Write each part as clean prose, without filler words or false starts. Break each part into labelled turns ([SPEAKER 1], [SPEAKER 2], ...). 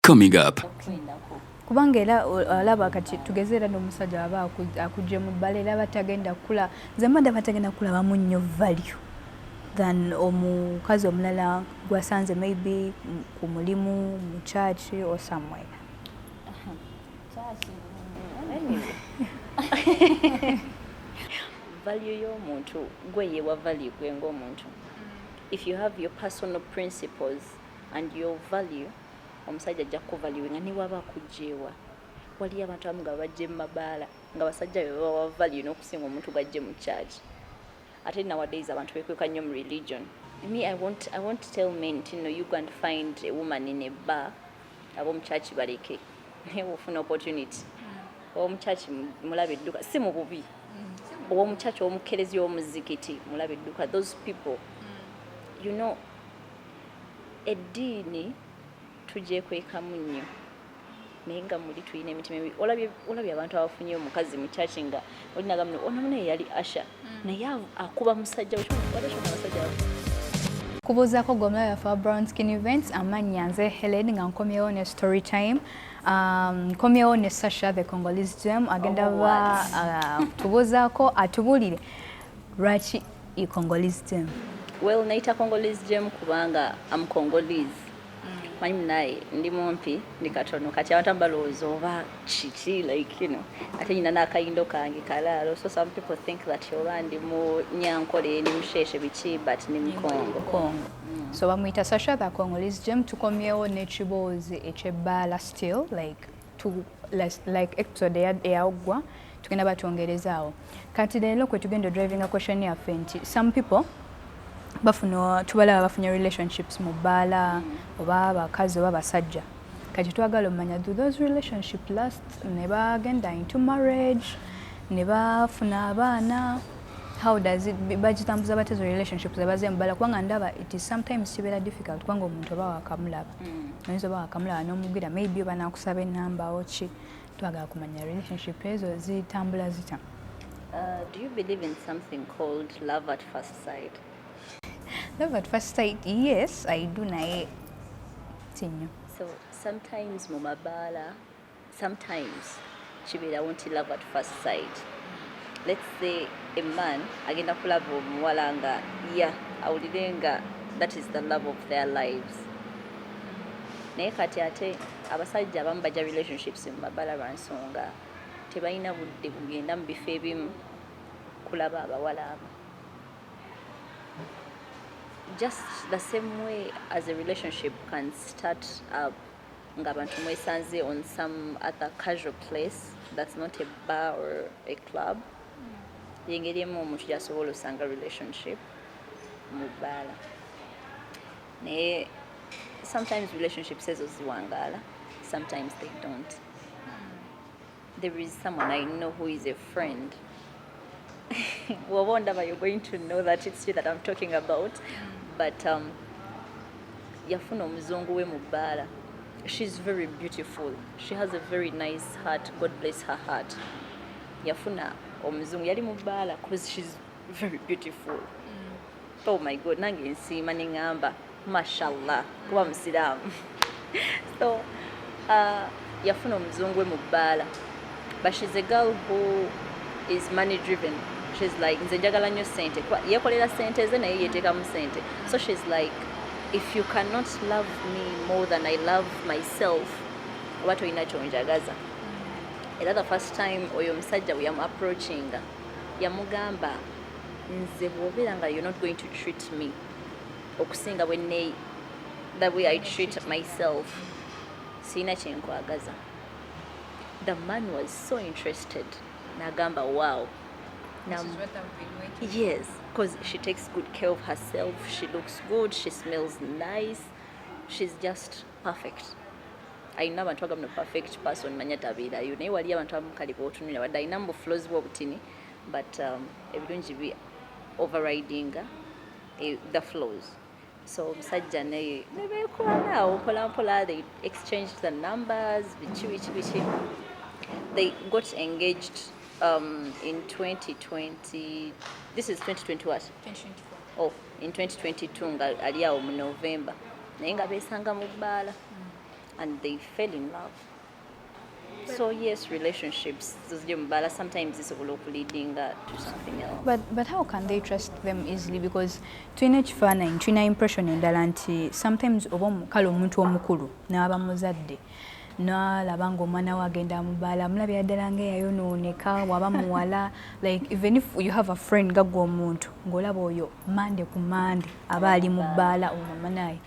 [SPEAKER 1] Coming up.
[SPEAKER 2] Kubanga era olaba kati tugeze era n'omusajja aba akujje mu bbala, era batagenda kula, nze mba ndaba tagenda kulabamu nnyo value than omukazi omulala gwasanze maybe ku mulimu, mu church or somewhere.
[SPEAKER 3] Anyway. Value y'omuntu gwe yewa value gwe ng'omuntu. If you have your personal principles and your value, omusajja ajja kuvaluinga ne waba akugjewa. Waliyo abantu abamu nga bajje mu mabaala nga basajja be babawa value n'okusinga omuntu gwajje mu church. Ate nowadays abantu bekweka nnyo mu religion. Me, I won't tell men nti no, you go and find a woman in a bar, ab'omu church baleke, naye bw'ofuna opportunity, ow'omu church mulabe edduka, si mu bubi, ow'omu church, ow'omukerezi, ow'omuzikiti, mulabe edduka. Those people, eddiini tugyekwekamu nnyo, naye nga muli tulina emitima emibi. Olabye abantu abafunye omukazi mu church nga olinaga muno ono naye yali usher, naye akuba musajja we. Waliwo abasajja
[SPEAKER 2] Kubuuzaako gwe omulabi waffe wa Brown Skin Events, amannya nze Helen, nga nkomyewo ne story time. Nkomyewo ne Sasha the Congolese Gem, agenda
[SPEAKER 3] Oh,
[SPEAKER 2] ba
[SPEAKER 3] what?
[SPEAKER 2] Tubuuzaako atubuulire lwaki i Congolese Gem.
[SPEAKER 3] Well, nayita Congolese Gem kubanga am Congolese. Manyi munaye ndi mumpi, ndi katono, kati abantu abamu balowooza oba kiki, like ate nyina n'akayindo kange kalaalo, so some people think that oba ndi mu Nyankole, ndi Musheshe, biki, but ndi Mukongo.
[SPEAKER 2] Congo. So bamuyita Sasha the Congolese Gem. Tukomyewo n'ekiboozi ekyebbaala still, like to, like episode eyaggwa tugenda batwongerezaawo. Kati leero kwe tugenda drivinga question yaffe nti some people bafuna, tubalaba bafunye relationships mu bbaala, oba abakazi oba abasajja. Kati twagala omanya, do those relationship last ne bagenda into marriage ne bafuna abaana? How does it bagitambuza batya ezo relationships abaze mu bbaala? Kubanga ndaba it is sometimes kibeera difficult, kubanga omuntu oba wakamulaba, oyinza oba wakamulaba n'omubwira, maybe oba nakusaba enamba oki. Twagala kumanya relationship ezo zitambula zitya.
[SPEAKER 3] Do you believe in something called love at first sight?
[SPEAKER 2] Love at first sight, yes, I do, naye si nnyo.
[SPEAKER 3] So sometimes mu mabaala, sometimes kibeerawo nti love at first sight. Let's say a man agenda kulaba omuwala nga ya awulire nga that is the love of their lives. Naye kati ate abasajja abamu bajja relationships mu mabaala lwa nsonga tebalina budde bugenda mu bifo ebimu kulaba abawala abo. Just the same way as a relationship can start up ng'abantu mwesanze on some other casual place that's not a bar or a club, yengeri emu omuntu gyasobola osanga relationship mu bbaala. Naye sometimes relationships ezo ziwangaala, sometimes they don't. There is someone I know who is a friend. Bw'oba ondaba, you're going to know that it's you that I'm talking about. But yafuna omuzungu we mu bbaala. She's very beautiful, she has a very nice heart, God bless her heart. Yafuna omuzungu yali mu bbaala because she's very beautiful. Oh my God, nange nsiima neŋŋamba mashallah kuba musiraamu. So yafuna omuzungu we mu bbaala, but she's a girl who is money driven. She's like, nze njagala nnyo sente. Kuba yeekolera sente ze, naye yeteekamu sente. So she's like, if you cannot love me more than I love myself, oba tolina kyonjagaza. Era the first time oyo omusajja bwe yamu approachinga, yamugamba, nze bw'obeera nga you're not going to treat me okusinga bwe ne the way I treat myself, siina kyenkwagaza. The man was so interested, n'agamba, wow. Yes, because she takes good care of herself, she looks good, she smells nice, she's just perfect. Alina abantu bagamba no perfect person manya tabeerayo, naye wali abantu abamu kale bootunulira wadde alina mu bu flaws bwe obutini, but ebirungi bi overridinga the flaws. So omusajja ne beekwana awo mpola mpola, they exchanged the numbers, biki biki biki. They got engaged in 2020. This is 2020 what?
[SPEAKER 2] 2024.
[SPEAKER 3] Oh, in 2022, nga ali awo mu November, naye nga beesanga mu bbaala. And they fell in love. So yes, relationships zozijja mu bbaala sometimes zisobola okuleadinga to something else.
[SPEAKER 2] But how can they trust them easily? Because tulina ekifaananyi, tulina impression endala nti sometimes oba kale omuntu omukulu n'aba muzadde n'alaba ng'omwana we agenda mu bbaala, amulabira ddala ng'eyayonooneka waba muwala. Like, even if you have a friend nga ggwe omuntu ng'olaba oyo Mande ku Mande aba ali mu bbaala, ogamba, "Naye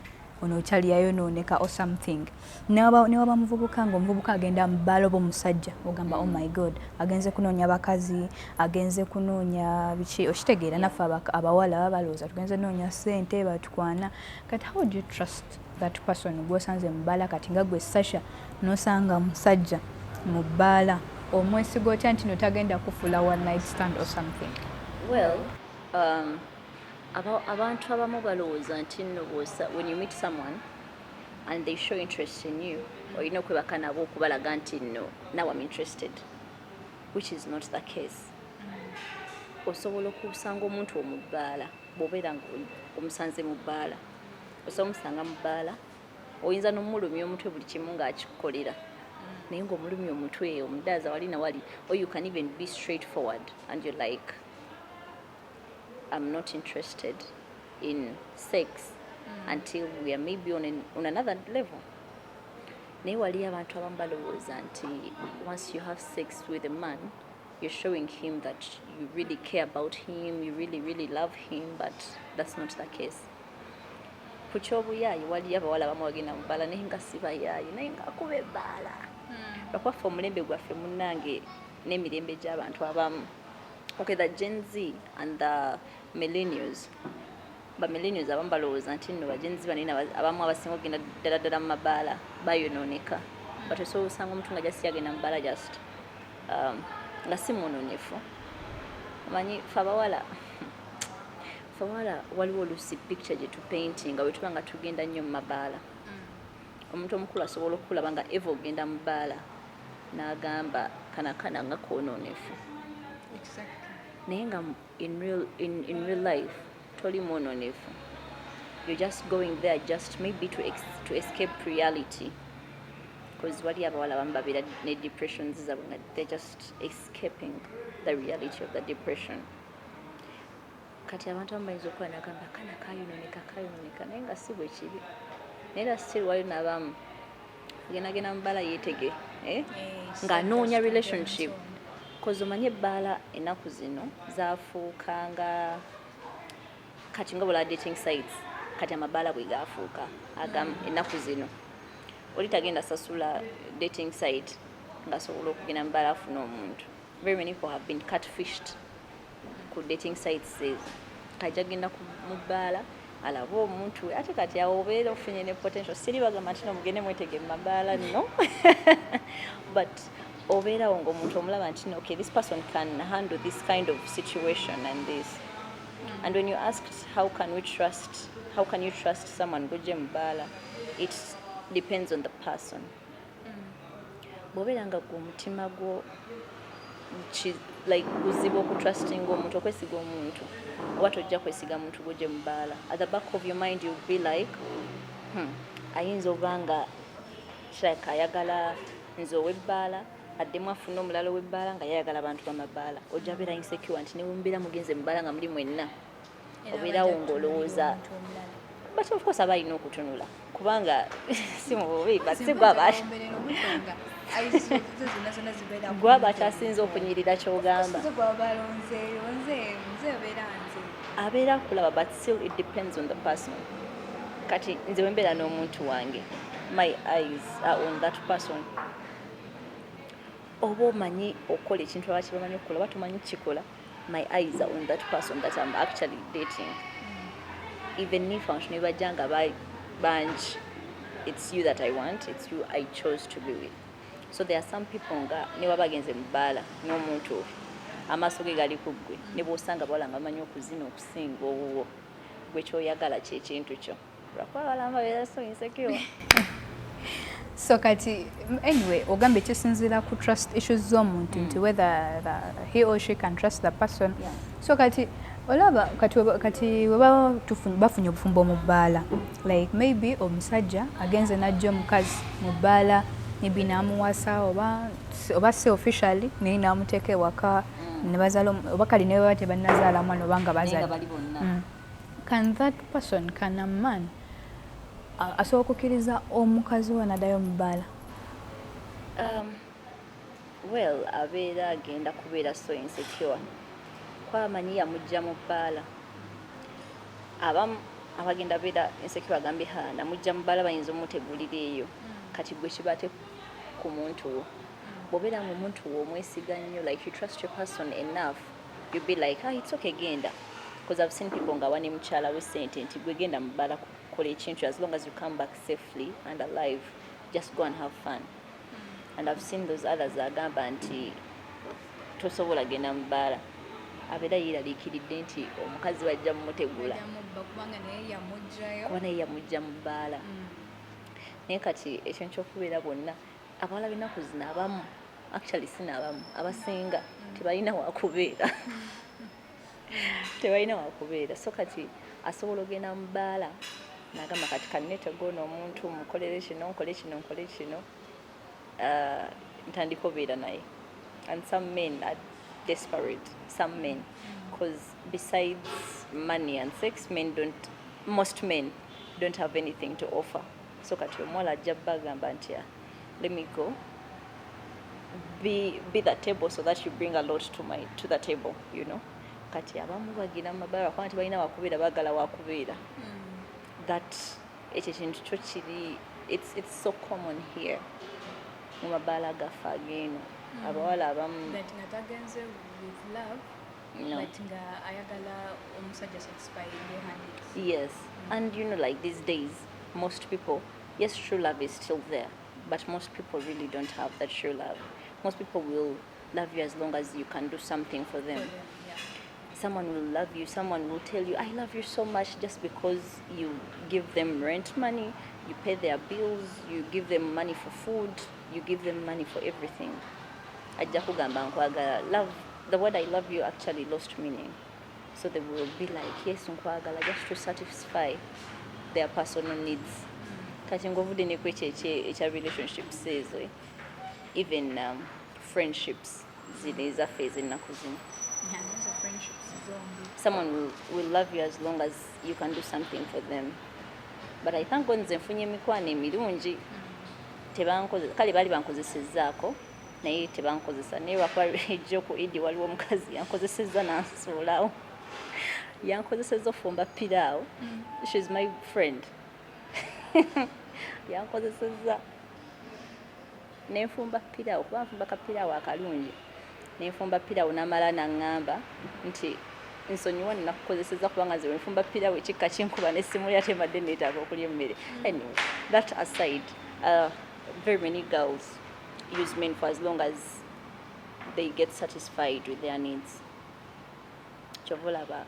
[SPEAKER 2] ono kyali yayonooneka," or something. Newaba muvubuka, ng'omuvubuka agenda mu bbaala oba omusajja, ogamba, "Oh my God, agenze kunoonya bakazi, agenze kunoonya biki." Okitegeera? Naffe abawala baba balowooza tugenze noonya ssente batukwana. Kati how do you trust that person gwosanze mu bbaala? Kati nga gwe Sasha n'osanga musajja mu bbaala, omwesiga otya nti no tagenda kufuula one night stand or something?
[SPEAKER 3] Well, abantu abamu balowooza nti nno bw'osa when you meet someone and they show interest in you, olina okwebaka nabo okubalaga nti nno now I'm interested, which is not the case. Osobola okusanga omuntu omu bbaala, bw'obeera nga omusanze mu bbaala, osobola omusanga mu bbaala, oyinza n'omulumya omutwe buli kimu ng'akikukolera, naye ng'omulumya omutwe omudaaza wali na wali, or you can even be straightforward and you're like, "I'm not interested in sex until we are maybe on another level." Naye wali abantu abamu balowooza nti once you have sex with a man, you're showing him that you really care about him, you really, really love him, but that's not the case. Ku kyobuyaayi, waliyo abawala abamu bagenda mu bbaala naye nga si bayaayi, naye ng'akuba ebbaala, lwakuba ffe omulembe gwaffe munnange n'emirembe gy'abantu abamu, okay, the Gen Z and the millennials, ba millennials abamu balowooza nti nno ba Gen Z banene abamu abasinga okugenda ddala ddala mu mabaala bayonooneka, but osobola osanga omuntu nga just yagenda mu bbaala just nga si mwononefu. Omanyi fe abawala waliwo oluusi picture gye tupaintinga bwe tuba nga tugenda nnyo mu mabaala. Omuntu omukulu asobola okulaba nga eva ogenda mu bbaala n'agamba kana nga kwononefu, naye nga in real life toli mwononefu. You're just going there just maybe to escape reality, because wali abawala abamu babeera ne depressions zaabwe nga they're just escaping the reality of the depression. Kati abantu abamu bayinza okuba nagamba kana kayononeka kayononeka, naye nga si bwe kiri. Naye era still waliyo n'abamu agendagenda mu bbaala yeetege, eh? Ng'anoonya relationship, 'cause omanye ebbaala ennaku zino zaafuukanga kati nga bula dating sites. Kati amabaala bwe gaafuuka agamu ennaku zino, oli tagenda sasula dating site ng'asobola okugenda mu bbaala afuna omuntu. Very many people have been catfished ku dating sites ezo. Kajja genda mu bbaala alabe omuntu we, ate kati awo obeera ofunye ne potential. Siri bagamba nti no mugende mwetege mu mabaala, no, but obeerawo ng'omuntu omulaba nti no, okay, this person can handle this kind of situation and this. And when you asked how can we trust, how can you trust someone gojje mu bbaala, it depends on the person. Bw'obeera nga gwe omutima gwo like guzibu okutrustinga omuntu, okwesiga omuntu, oba tojja kwesiga muntu gujje mu bbaala, at the back of your mind you'll be like, ayinza oba nga kirabika ayagala nze ow'ebbaala, addemu afune omulala ow'ebbaala nga yayagala abantu b'amabaala." Ojja beera insecure nti newemubeera mugenze mu bbaala nga muli mwenna, obeerawo ng'olowooza. But of course aba alina okutunula, kubanga si mu bubi, but si gwaba akyasinza okunyirira kyogamba abeera akulaba, but still it depends on the person. Kati nze wembeera n'omuntu wange, my eyes are on that person. Oba omanyi okukola ekintu abaki bamanyi okukola, oba tomanyi kukikola, my eyes are on that person that I'm actually dating. Even if abantu ne bajja nga bangi, it's you that I want, it's you I chose to be with. So there are some people nga ne baba bagenze mu bbaala n'omuntu oyo, amaaso ge gali ku ggwe, ne bw'osanga bawala nga bamanyi okuzina okusinga owuwo, gwe kyoyagala kyekintu kyo, lwakuba abalala babeera so insecure.
[SPEAKER 2] So kati anyway ogambye kisinziira ku trust issues z'omuntu, nti whether he or she can trust the person. So kati Olaba kati webaba bafunye obufumbo mu bbaala, like maybe omusajja agenze n'ajja omukazi mu bbaala, maybe n'amuwasa oba si officially, naye n'amuteeka ewaka ne bazaala oba kale ne baba tebannazaala mwana oba nga
[SPEAKER 3] Naye nga
[SPEAKER 2] bazadde.
[SPEAKER 3] bali bonna.
[SPEAKER 2] Can that person, can a man asobola okukkiriza omukazi we n'addayo mu bbaala?
[SPEAKER 3] Well, abeera agenda kubeera so insecure kwamanyi yamujja mu bbaala. Abamu abagenda beera insecure agambye, "Ha, namujja mu bbaala, bayinza omutegulira eyo." Kati gwe kibate ku muntu wo, bw'obeera nga omuntu wo omwesiga nnyo, like you trust your person enough, you be like, "Ah, it's okay, genda," because I've seen people nga wane mukyala we sente nti, "Gwe genda mu bbaala kukola ekintu, as long as you come back safely and alive, just go and have fun." And I've seen those others agamba nti tosobola genda mu bbaala, abeera yeeraliikiridde nti omukazi bajja mumutegula kuba naye yamujja mu bbaala. Naye kati ekyo nkyokubeera bonna abawala b'ennaku zino abamu, actually sina abamu, abasinga tebalina wakubeera, tebalina wakubeera. So kati asobola ogenda mu bbaala nagamba, "Kati kanneetega ono omuntu, mukolere kino, nkole kino, nkole kino, ntandika obeera naye." And some men are desperate, some men, because besides money and sex, men don't most men don't have anything to offer. So kati omuwala ajja bagamba nti, "Ah, let me go be the table so that you bring a lot to the table." Kati abamu bagenda mu mabaala kuba nti balina wakubeera, baagala wakubeera. That ekyo ekintu kyo kiri, it's so common here mu mabaala gaffe ageeno, abawala abamu.
[SPEAKER 2] That nga tagenze with love,
[SPEAKER 3] No.
[SPEAKER 2] but nga ayagala omusajja satisfying her needs.
[SPEAKER 3] Yes, and like these days, most people, yes, true love is still there, but most people really don't have that true love. Most people will love you as long as you can do something for them.
[SPEAKER 2] For them, yeah.
[SPEAKER 3] Someone will love you, someone will tell you, "I love you so much," just because you give them rent money, you pay their bills, you give them money for food, you give them money for everything. Ajja kugamba nkwagala. Love, the word "I love you" actually lost meaning. So they will be like, "Yes, nkwagala," just to satisfy their personal needs. Kati ng'ovudde ne ku ekyo ekya relationships ezo, eh, even friendships zino ezaffe ez'ennaku zino.
[SPEAKER 2] Yeah, those are friendships zombi.
[SPEAKER 3] Someone will love you as long as you can do something for them. But I thank God nze nfunye emikwano emirungi, tebankoze, kale baali bankozesezzaako naye tebankozesa. Naye lwakuba ejjo ku Idi waliwo omukazi yankozesezza nansuulawo, yankozesezza ofumba piraawo. She's my friend. Yankozesezza nenfumba piraawo, kuba nfumba kapiraawo akalungi, nenfumba piraawo namala naŋŋamba nti, "Nsonyiwa, nnakukozesezza kubanga nze wenfumba piraawo ekikka kinkuba nessimuli, ate mbadde neetaaga okulya emmere." Anyway, that aside, very many girls use men for as long as they get satisfied with their needs. Kyova olaba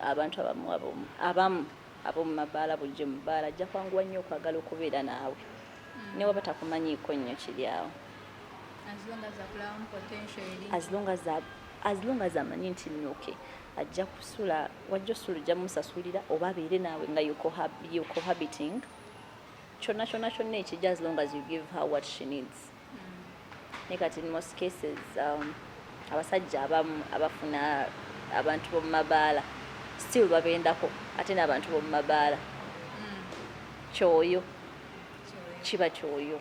[SPEAKER 3] abantu abamu abamu ab'omu mabaala, bulijjo mu bbaala ajja kwanguwa nnyo okwagala okubeera naawe ne waba takumanyiiko nnyo kiri awo.
[SPEAKER 2] As long as akulabamu potential eri.
[SPEAKER 3] As long as amanyi nti nno okay, ajja kusula wajja osula, ojja musasulira oba abeere naawe nga you cohabiting, kyonna kyonna kyonna ekijja, as long as you give her what she needs. Naye kati in most cases, abasajja abamu abafuna abantu b'omu mabaala still babendako ate n'abantu b'omu mabaala. Kyoyo kiba kyoyo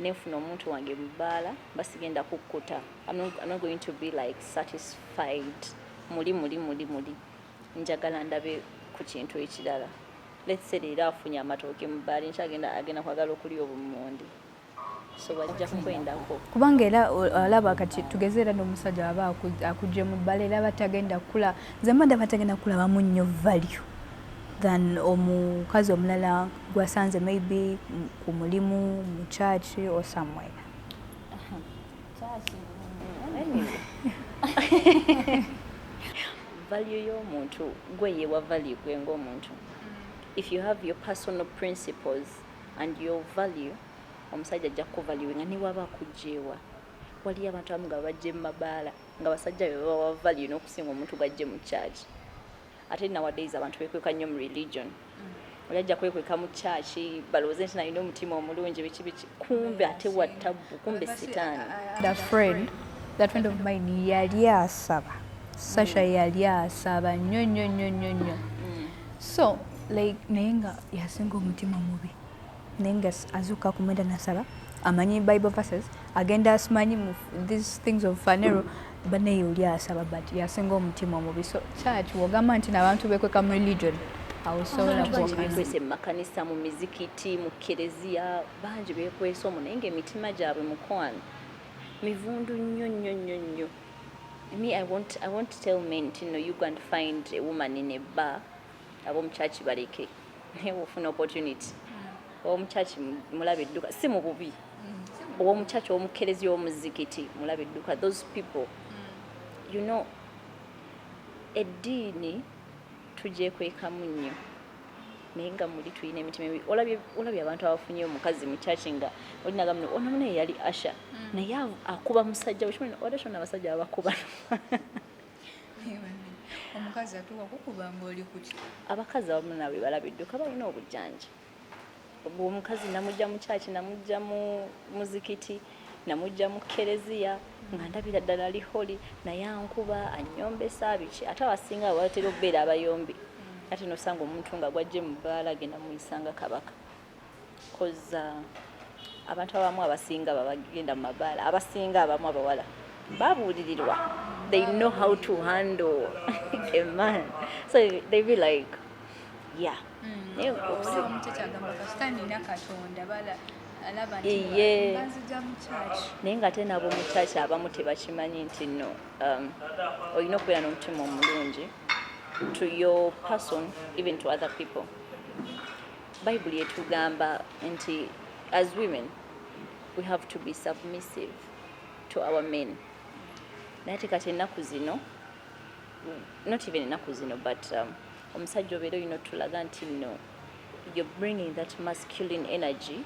[SPEAKER 3] nenfuna omuntu wange mu bbaala, basigenda kukkuta. I'm not going to be like satisfied muli muli muli muli, njagala ndabe ku kintu ekirala. Let's say leero afunye amatooke mu bbaala, enkya agenda kwagala okulya obummonde, so bajja kukwendako.
[SPEAKER 2] Kubanga era olaba kati tugeze era n'omusajja aba akujje mu bbala, era batagenda kula, nze mba ndaba tagenda kulabamu nnyo value than omukazi omulala gwasanze maybe ku mulimu, mu church or somewhere.
[SPEAKER 3] Anyway, value y'omuntu gwe yewa value gwe ng'omuntu. If you have your personal principles and your value, omusajja ajja kuvaluinga ne waba akugjeewa. Waliyo abantu abamu nga bajje mu mabaala nga basajja be babawa value n'okusinga omuntu gwajje mu church. Ate nowadays abantu bekweka nnyo mu religion. Oli ajja kwekweka mu church balowooze nti nalina omutima omulungi, biki biki, kumbe ate wattabbu, kumbe sitaani.
[SPEAKER 2] That friend of mine yali asaba, Sasha, yali asaba nnyo nnyo nnyo nnyo nnyo. So like, naye nga yasinga omutima mubi, naye nga azuuka ku 9 nasaba, amanyi Bible verses, agenda asimanyi mu these things of Phaneroo, banaye oli asaba, but yasinga omutima omubi. So church, wogamba nti n'abantu bekweka mu religion, awo sobola
[SPEAKER 3] Abantu bangi
[SPEAKER 2] kuwakana.
[SPEAKER 3] Bekwese mu makanisa, mu mizikiti, mu kereziya, bangi bekwese omwo, naye ng'emitima gyabwe, mukwano, mivundu nnyo nnyo nnyo nnyo. Me, I won't tell men nti no, you go and find a woman in a bar. Ab'omukyaki baleke, naye ofuna opportunity, ow'omukyaki mulabe edduka, si mu bubi, ow'omukyaki, ow'omukereziya, ow'omuzikiti, mulabe edduka. Those people, eddiini tugyekwekamu nnyo, naye nga muli tulina emitima emibi. Olabye abantu abafunye omukazi mu kyaki nga olinaga muno, ono naye yali usher, naye akuba musajja we. Kimanyi wadde kyonna abasajja babakuba.
[SPEAKER 2] Omukazi atuuka kukuba ngaoli kuki?
[SPEAKER 3] Abakazi abamu nabwe balaba edduka, balina obujjanja. Omukazi namujja mu kyaki, namujja mu muzikiti, namujja mu kereziya, nga ndabira ddala ali holy, naye ankuba, anyombesa, biki. Ate abasinga abo batera okubeera abayombi, ate nosanga omuntu nga gwajje mu bbaala agenda muyisanga kabaka. 'Cause abantu abamu abasinga babagenda mu mabaala, abasinga abamu abawala babuulirirwa, they know how to handle a man, so they be like, yeah. Naye
[SPEAKER 2] Omukyaki agamba kasita nina Katonda, bala alaba nti
[SPEAKER 3] Iye.
[SPEAKER 2] banzija mu kyaki.
[SPEAKER 3] Naye ng'ate nabo mu kyaki abamu tebakimanyi nti no, olina okubeera n'omutima omulungi to your person, even to other people. Bayibuli etugamba nti as women we have to be submissive to our men. Naye ate kati ennaku zino, not even ennaku zino, but omusajja obeera olina otulaga nti no, you're bringing that masculine energy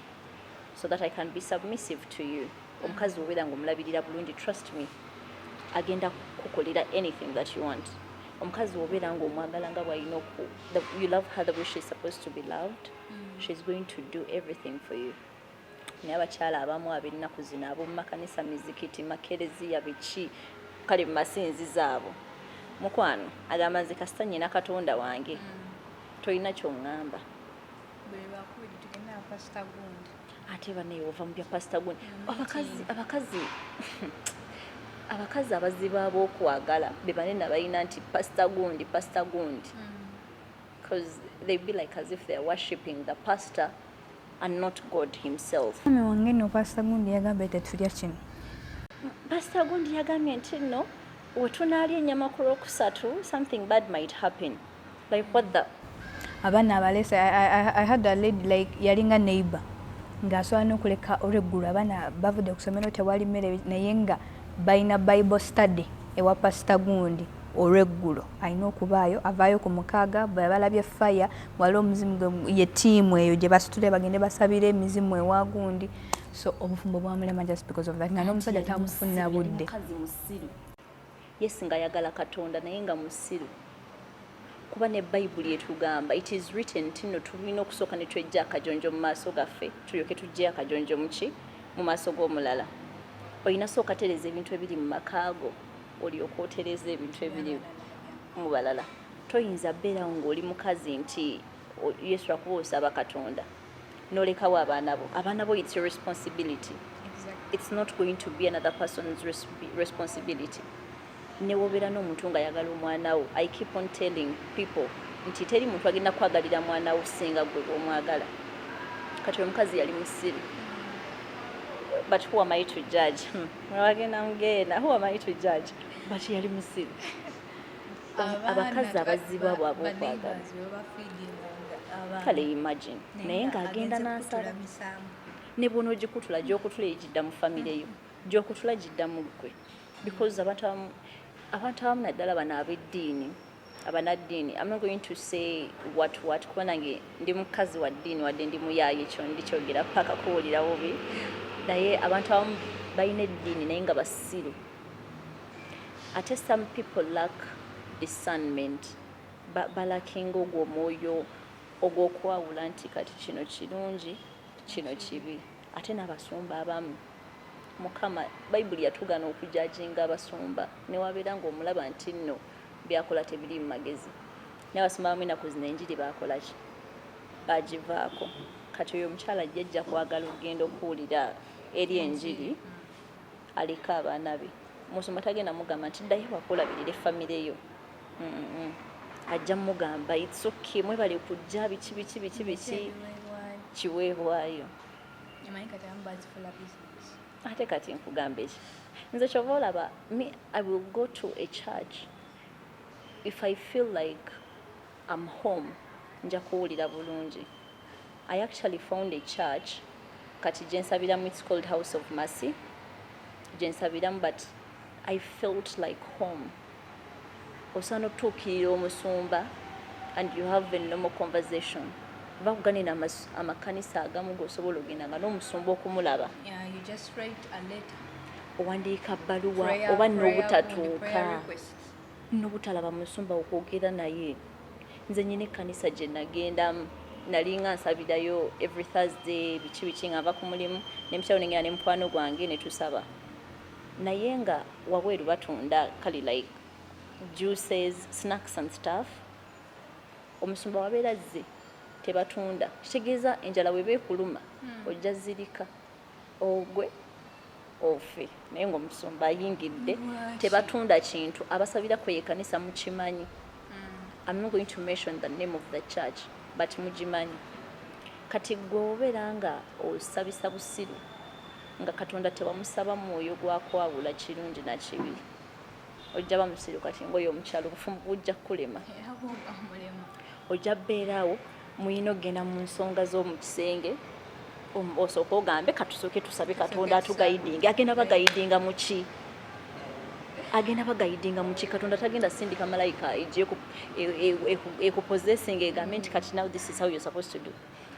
[SPEAKER 3] so that I can be submissive to you. Omukazi obeera ng'omulabirira bulungi, trust me, agenda kukolera anything that you want. Omukazi obeera ng'omwagala nga bw'alina you love her the way she's supposed to be loved, she's going to do everything for you. Naye abakyala abamu ab'ennaku zino, ab'omu makanisa, mizikiti, makereziya, biki, kale mu masinzizo abo, mukwano, agamba nze kasita nyina Katonda wange, tolina kyoŋŋamba.
[SPEAKER 2] Buli lwakubiri tugenda na Pasita gundi.
[SPEAKER 3] Ate banaye ova mu bya Pasita gundi, abakazi abazibu ab'okwagala be banene abalina nti Pasita gundi, Pasita gundi, because they be like as if they're worshipping the pastor and not God himself.
[SPEAKER 2] Mwami wange nno, Pasita gundi yagambye tetulya kino.
[SPEAKER 3] Pasita gundi yagambye nti nno wetunaalya ennyama ku Lwokusatu, something bad might happen. Like, what the
[SPEAKER 2] Abaana abalese. I had a lady, like, yalinga neighbor ng'asobola n'okuleka olweggulo abaana bavudde ku ssomero, tewali mmere, naye nga balina Bible study ewa Pasita gundi olweggulo, alina okubaayo, avaayo ku 6, bwe balabye fire, wali omuzimu ye ttiimu eyo gye basitule bagende basabire emizimu ewa gundi. So obufumbo bwamulema just because of that, nga n'omusajja tamufuna budde.
[SPEAKER 3] Mukazi musiru. Yes, ng'ayagala Katonda, naye nga musiru, kuba ne Bayibuli etugamba, it is written nti nno tulina okusooka ne twejja akajonjo mu maaso gaffe, tulyoke tujje akajonjo muki mu maaso g'omulala. Olina sooka tereza ebintu ebiri mu maka go, olyoke otereza ebintu ebiri mu balala. Toyinza beerawo ng'oli mukazi nti Yesu akuba osaba Katonda n'olekawo abaana bo. Abaana bo, it's your responsibility. It's not going to be another person's responsibility. Ne wobeera n'omuntu ng'ayagala omwana wo, I keep on telling people nti teri muntu agenda kwagalira mwana wo singa gwe bw'omwagala. Kati omukazi yali musiru, but who am I to judge? Wagenda mugenda, who am I to judge? But yali musiru. Abakazi abazibu abo ab'okwagala, kale imagine, naye ng'agenda n'asaba. Ne bw'onoogikutula, gy'okutula egidda mu famire yo, gy'okutula gidda mu ggwe, because abantu abamu naddala bano ab'eddiini, abanaddiini, I'm not going to say what, kuba nange ndi mukazi wa ddiini, wadde ndi muyaaye, ekyo ndikyogera paka kuwulira bubi, naye abantu abamu Balina eddiini naye nga basiru. Ate some people lack discernment. Balackinga ogwo omwoyo ogw'okwawula nti kati kino kirungi, kino kibi. Ate n'abasumba abamu, Mukama, Bayibuli yatugaana okujudginga abasumba, newabeera ng'omulaba nti nno byakola tebiri mu magezi. Naye abasumba abamu ennaku zino enjiri baakola ki? Bagivaako. Kati oyo omukyala ajja ajja kwagala okugenda okuwulira eri enjiri, aliko abaana be. Musumba tagenda mugamba nti ddayo wakulabirira efamire yo. Ajja mugamba, "It's okay, mwebale kujja," biki biki biki biki, kiweebwayo.
[SPEAKER 2] Omanyi kati abamu bazifula business.
[SPEAKER 3] Ate kati nkugamba eki, nze kyova olaba me, I will go to a church if I feel like I'm home, nja kuwulira bulungi. I actually found a church kati gyensabiramu, it's called House of Mercy, gyensabiramu, but I felt like home. Osobola n'otuukirira omusumba and you have a normal conversation. Bakuganina amakanisa agamu g'osobola ogenda nga n'omusumba okumulaba
[SPEAKER 2] Yeah, you just write a letter.
[SPEAKER 3] Owandiika bbaluwa oba
[SPEAKER 2] Prayer
[SPEAKER 3] n'obutatuuka
[SPEAKER 2] request.
[SPEAKER 3] N'obutalaba musumba okwogera naye. Nze nyina ekkanisa gye nagendamu, nalinga nsabirayo every Thursday, biki biki, nga nva ku mulimu nempitawo nengenda ne mukwano gwange ne tusaba, naye nga wabweru batunda kali like juices, snacks and stuff. Omusumba wabeera azze tebatunda, kitegeeza enjala bweba ekuluma ojja zirika ogwe ofe, naye ngaomusumba ayingidde.
[SPEAKER 2] Lwaki?
[SPEAKER 3] Tebatunda kintu. Abasabira kwe ekanisa mukimanyi. I'm not going to mention the name of the church, but mugimanyi. Kati gwe obeera nga osabisa busiru, nga Katonda tewamusaba mwoyo gwakwawula kirungi na kibi, ojja ba musiru. Kati ngaoyo omukyalo obufumu bujja kukulema.
[SPEAKER 2] Era bwoba mulema.
[SPEAKER 3] Ojja bbeeraawo muyina okugenda mu nsonga z'omu kisenge, osooke ogambe katusooke tusabe Katonda atuguidinga. Agenda baguidinga muki? Agenda baguidinga muki? Katonda tagenda sindika malayika ejje ekupossessinga egambe nti kati now this is how you're supposed to do.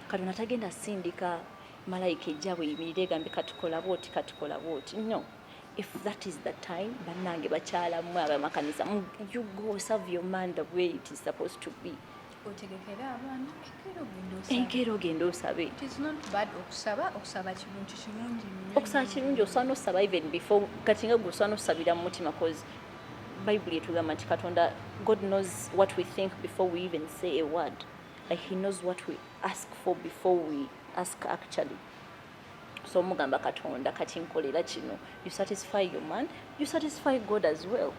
[SPEAKER 3] Katonda tagenda sindika malayika ejja bweyimirire egambe katukola bwoti, katukola bwoti. No, if that is the time, bannange bakyala mmwe abamakanisa, you go serve your man the way it is supposed to be.
[SPEAKER 2] Otegekere abaana, enkeera ogenda osabe.
[SPEAKER 3] Enkeera ogenda osabe.
[SPEAKER 2] It is not bad okusaba. Okusaba kirungi, kirungi nnyo.
[SPEAKER 3] Okusaba kirungi. Osobola n'osaba even before, kati nga gwe osobola n'osabira mu mutima, cause Bayibuli etugamba nti Katonda, God knows what we think before we even say a word. Like, he knows what we ask for before we ask, actually. So omugamba, "Katonda, kati nkolera kino." You satisfy your man, you satisfy God as well.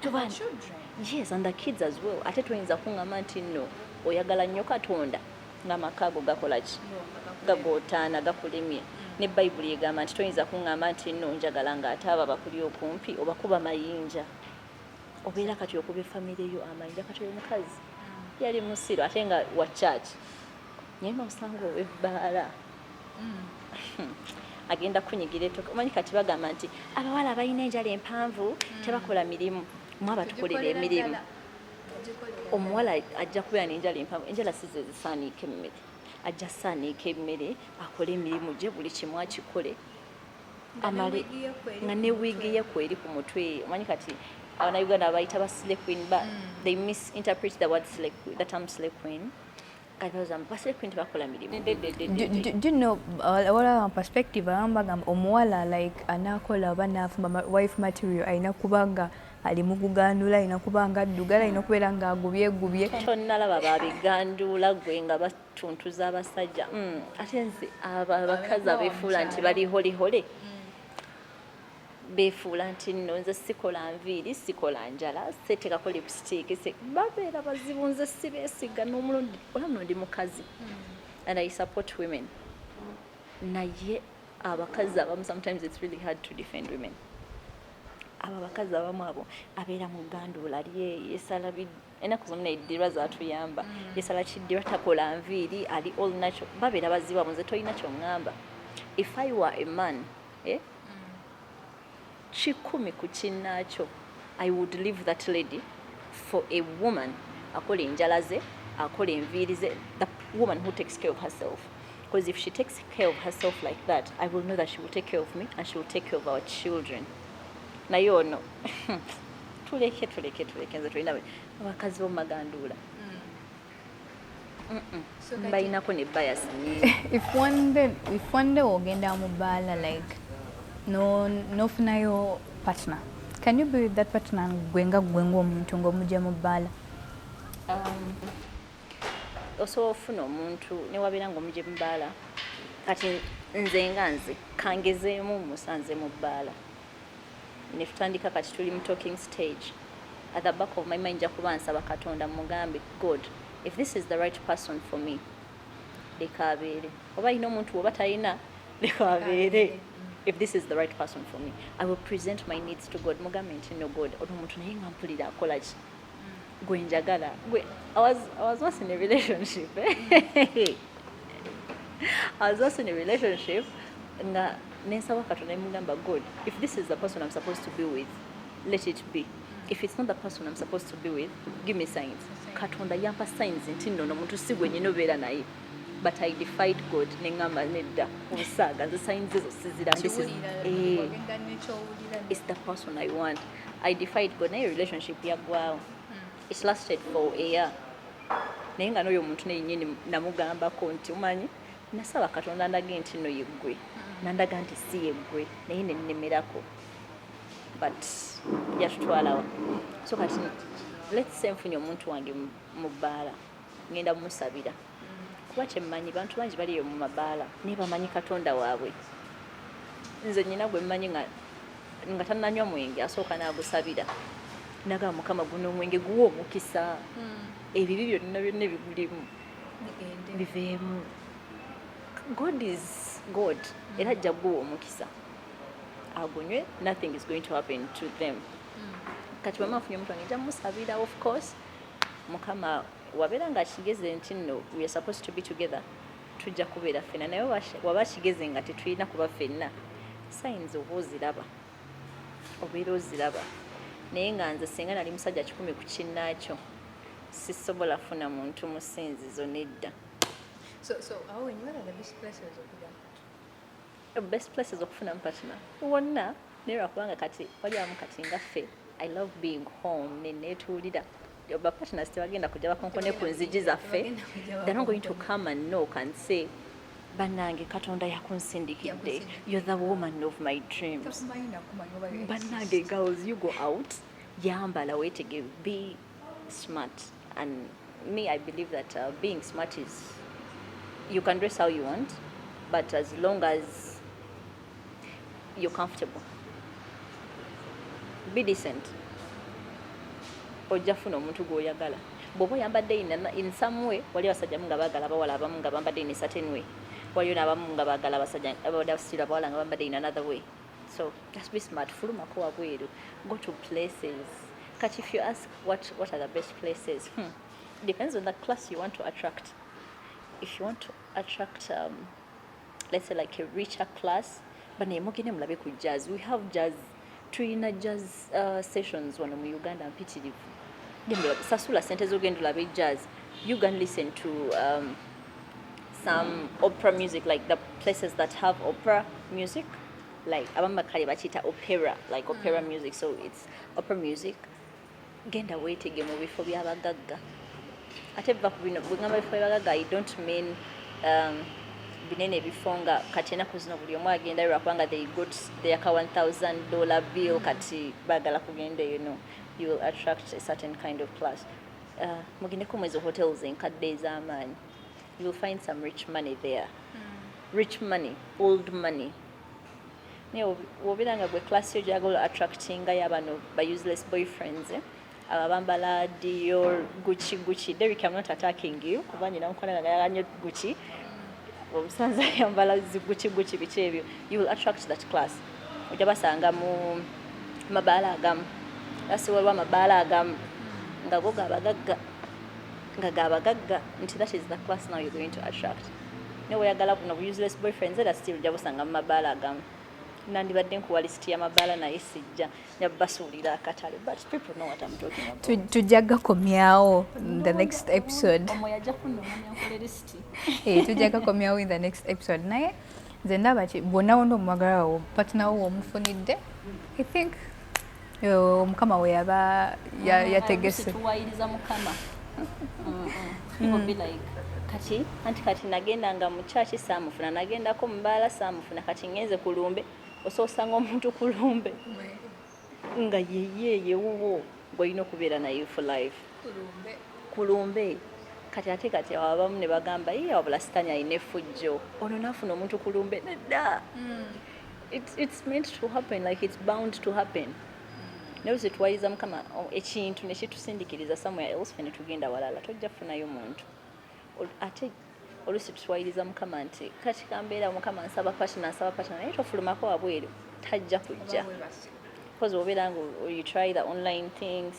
[SPEAKER 2] And the children.
[SPEAKER 3] Yes, and the kids as well. Ate toyinza kuŋŋamba nti nno oyagala nnyo Katonda ng'amaka ago gakola ki? Gagootaana, gakulemye. Ne Bayibuli egamba nti toyinza kuŋŋamba nti nno njagala ng'ate abo abakuli okumpi obakuba mayinja. Obeera kati okuba efamire yo amayinja. Kati oyo omukazi yali musiru ate nga wa church, naye nosanga ow'ebbaala agenda kunyigira etooke. Omanyi kati bagamba nti abawala abalina enjala empanvu tebakola mirimu. Mwe abatukolera emirimu, omuwala ajja kubeera n'enjala empanvu, enjala si ze zisaaniika emmere. Ajja saaniika emmere, akole emirimu gye, buli kimu akikole, amale nga ne wiigi ye kweri ku mutwe. Omanyi kati Abannayuganda bayita ba slay queen, ba they misinterpret the word slay queen, the term slay queen. Kati balowooza ba slay queen tebakola mirimu.
[SPEAKER 2] Do you know, wala perspective abamu bagamba omuwala like anaakola oba naafumba wife material alina kuba nga ali mu kugandula, alina kuba nga addugala, alina kubeera nga agubyegubye.
[SPEAKER 3] Tonnalaba babiganduula gwe nga batuntuza abasajja. Ate nze abo abakazi abeefuula nti bali holihole, beefuula nti nno nze sikola nviiri, sikola njala, seetekako lipstick, babeera bazibu. Nze sibeesiga n'omulundi. Olaba ndi mukazi and I support women, naye abakazi abamu, sometimes it's really hard to defend women. Abo abakazi abamu abo abeera mu ganduula lye yesala, ennaku zonna eddirwa zatuyamba, yesala kiddirwa, takola nviiri, ali all natural, babeera bazibu abo. Nze tolina kyoŋŋamba. If I were a man, eh? 100 ku kinnaakyo, I would leave that lady for a woman akola enjala ze, akola enviiri ze, the woman who takes care of herself. Because if she takes care of herself like that, I will know that she will take care of me and she will take care of our children. Naye ono tuleke, tuleke, tuleke. Nze tulina abakazi b'omumaganduula mbayinako ne bias nyingi.
[SPEAKER 2] If one day ogenda mu bbaala, like no nofunayo partner, can you be with that partner, gwe nga gwe ng'omuntu ng'omujja mu bbaala?
[SPEAKER 3] Osobola ofuna omuntu newabeera ng'omugye mu bbaala. Kati nze nga nze kangezeemu, musanze mu bbaala ne tutandika, kati tuli mu talking stage. At the back of my mind nja kuba nsaba Katonda, mugambe, "God, if this is the right person for me, leka abeere. Oba alina omuntu oba talina, leka abeere. If this is the right person for me." I will present my needs to God, mugambe nti, "No, God, ono omuntu naye nga mpulira akola ki gwe njagala gwe." I was once in a relationship, eh? I was once in a relationship nga nensaba Katonda, nemugamba, "God, if this is the person I'm supposed to be with, let it be. If it's not the person I'm supposed to be with, give me signs." Katonda yampa signs nti nno omuntu si gwe nyina obeera naye, but I defied God, neŋŋamba, "Nedda, obusaaga, nze signs ezo sizira." This is, eh, it's the person I want. I defied God, naye relationship yaggwawo. It lasted for a year, naye nga n'oyo omuntu neyennyini namugambako nti, "Omanyi, nasaba Katonda ndage nti nno yeggwe, nandaga nti si yeggwe, naye nennemerako." But yatutwalawa. So kati let's say nfunye omuntu wange mu bbaala, ngenda mumusabira, kuba kyemmanyi bantu bangi baliyo mu mabaala naye bamanyi Katonda waabwe. Nze nyina gwe mmanyi nga tannanywa mwenge, asooka n'agusabira, nagamba, "Mukama, guno omwenge guwa omukisa, ebibi byonna byonna ebigulimu biveemu." God is God, era ajja guwa omukisa agunywe, nothing is going to happen to them. Kati bwema nfunye omuntu wange, nja musabira. Of course, Mukama wabeera nga akigeze nti nno we are supposed to be together, tujja kubeera ffenna, naye waba akigeze nga tetulina kuba ffenna, signs oba oziraba, obeera oziraba. Naye nga nze singa nali musajja 100 ku kinnaakyo, sisobola funa muntu musinzizo, nedda.
[SPEAKER 2] So awo when, what are the best places okujja?
[SPEAKER 3] Best places okufunamu partner wonna, naye lwakubanga kati wali abamu, kati nga ffe, I love being home, neneetuulira. Ba partners tebagenda kujja bakonkone ku nzigi zaffe.
[SPEAKER 2] Tebagenda kujja.
[SPEAKER 3] They're not going to come and knock and say, "Bannange, Katonda yakunsindikidde, you're the woman of my dreams."
[SPEAKER 2] Takumanyi nakumanyi oba you exist.
[SPEAKER 3] Bannange, girls, you go out, yambala, weetege, be smart. And me, I believe that being smart is you can dress how you want, but as long as you're comfortable, be decent, ojja funa omuntu gw'oyagala. Bw'oba oyambadde in some way, wali abasajja nga baagala abawala abamu nga bambadde in a certain way, waliyo n'abamu nga baagala abasajja abasira abawala nga bambadde in another way. So just be smart, fulumako wabweru, go to places. Kati if you ask what are the best places, depends on the class you want to attract. If you want to attract, let's say, like a richer class, banaye mugende mulabe ku jazz. We have jazz, tulina jazz sessions wano mu Uganda mpitirivu. Genda sasula sente zogenda olabe jazz. You can listen to some opera music, like the places that have opera music, like abamu kale bakiyita opera, like opera music. So it's opera music. Genda weetege mu bifo by'abagagga. Ate va ku bino bwegamba bifo by'abagagga, I don't mean binene ebifo nga kati ennaku zino buli omu agendayo lwakubanga they got their ka $1000 bill, kati baagala kugenda eyo. No, you will attract a certain kind of class. Mugendeko mu ezo hotels enkadde ez'amaanyi, you will find some rich money there, rich money, old money. Naye wobeera nga gwe class yo gyagala attractingayo abano ba useless boyfriends, eh? Abo abambala Dior, Gucci, Gucci. Derek, I'm not attacking you, kuba nyina mukola nga ayagala nnyo Gucci, omusanze ayambala zi Gucci, Gucci, biki ebyo. You will attract that class. Ojja basanga mu mabaala agamu, asi waliwo amabaala agamu nga go gabagagga, nga gabagagga, nti that is the class now you're going to attract. Naye weyagala buno bu useless boyfriends, era still ojja busanga mu mabaala agamu. Nandibadde nkuwa lisiti y'amabaala, naye sijja, nyabasuulira akatale, but people know what I'm talking about.
[SPEAKER 2] Tujja gakomyawo in the next episode.
[SPEAKER 3] Omwo yajja kunnumanya nkole lisiti.
[SPEAKER 2] Eh, tujja gakomyawo in the next episode. Naye nze ndaba ki bwonna wonna omwagala wo, partner wo omufunidde, I think Omukama we yaba yategese.
[SPEAKER 3] Tuwayiriza Mukama. People be like, kati anti kati nagendanga mu church saamufuna, nagendako mu mbaala saamufuna, kati ngenze ku lumbe. Osoosanga omuntu ku lumbe nga yeye yewuwo gwolina okubeera naye for life ku lumbe. Kati ate kati awo abamu ne bagamba, "Ye wabula Sitaani alina effujjo, ono naafuna omuntu ku lumbe." Nedda, it's meant to happen, like it's bound to happen. Naye oluusi tuwayiriza Mukama, ekintu ne kitusindikiriza somewhere else, ffe ne tugenda walala, tojja kufunayo muntu. Ate oluusi tuwayiriza Mukama nti kati kambeera, Mukama nsaba partner, nsaba partner, naye tofulumako wabweru, tajja kujja, because obeera nga you try the online things,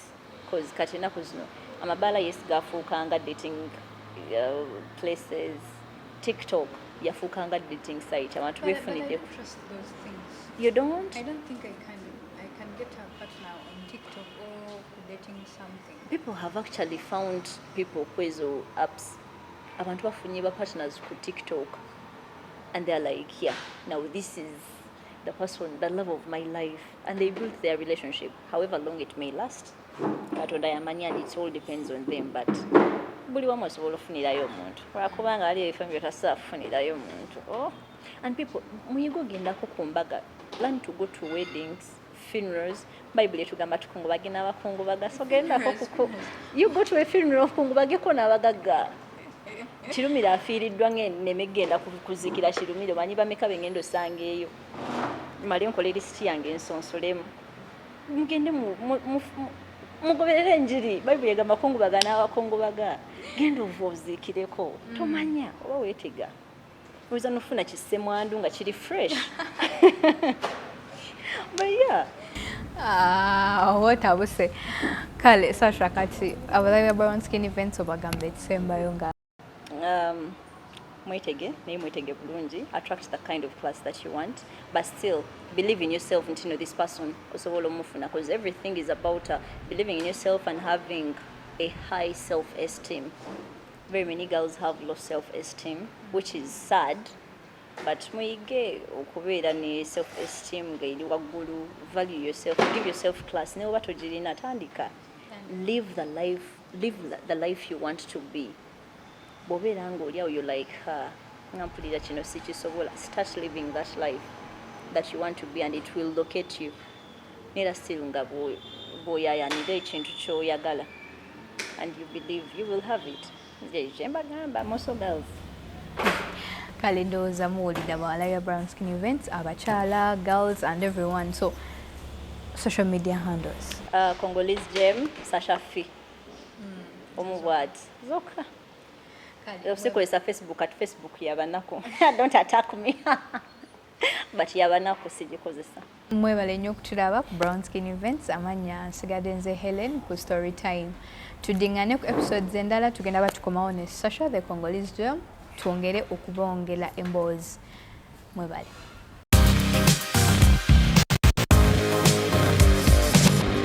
[SPEAKER 3] cause kati ennaku zino amabaala, yes, gafuukanga dating places. TikTok yafuukanga dating site, abantu beefunidde. You don't?
[SPEAKER 2] I don't think I can get a partner on TikTok or dating something.
[SPEAKER 3] People have actually found people kwezo apps. Abantu bafunye ba partners ku TikTok and they're like, "Yeah, now this is the person, the love of my life," and they built their relationship. However long it may last, Katonda yamanyi, and it all depends on them, but buli wamu osobola ofunirayo omuntu, lwakubanga ali ebifo byotasobola kufunirayo omuntu. Oh. And people, muyiga ogendako ku mbaga. Learn to go to weddings, funerals. Bayibuli etugamba tukungubage n'abakungubaga, so gendako kuku, you go to a funeral, okungubageko n'abagagga. Kirumira afiiriddwa, neme genda kuzikira Kirumira, omanyi bameka bengenda osanga eyo? Male nkola erisiti yange nsonsolemu, mugende mugoberere enjiri. Bayibuli egamba kungubaga n'abakungubaga. Genda ova oziikireko, tomanya oba weetega, oyinza nofuna kisemwandu nga kiri fresh, but yeah.
[SPEAKER 2] Ah, oba otabuse. Kale Sasha, kati abalabi ba Brown Skin Events obagamba ekisembayo nga
[SPEAKER 3] Mwetege, naye mwetege bulungi. Attract the kind of class that you want, but still believe in yourself nti no, this person osobola omufuna, because everything is about believing in yourself and having a high self-esteem. Very many girls have low self-esteem, which is sad, but muyige okubeera ne self-esteem ng'eri waggulu. Value yourself, give yourself class. Ne oba togirina, tandika. Live the life, live the life you want to be. Bw'obeera ng'oli awo, you like, "Ha, nga mpulira kino sikisobola," start living that life that you want to be and it will locate you. Neera still nga bw'oyayanira ekintu ky'oyagala and you believe you will have it. Nze kyembagamba, moso girls.
[SPEAKER 2] Kale ndowooza muwulira, bawala ya Brown Skin Events, abakyala, girls and everyone. So social media handles?
[SPEAKER 3] Congolese Gem, Sasha Fi, omu bwati zokka. Sikozesa Facebook. At Facebook yabanaku, don't attack me, but yabanaku, sigikozesa.
[SPEAKER 2] Mwebale nnyo okutulaba ku Brown Skin Events. Amannya nsigadde nze Helen ku Story Time. Tuddingane ku episodes endala, tugenda batukomawo ne Sasha the Congolese Gem, twongere okubongera emboozi. Mwebale.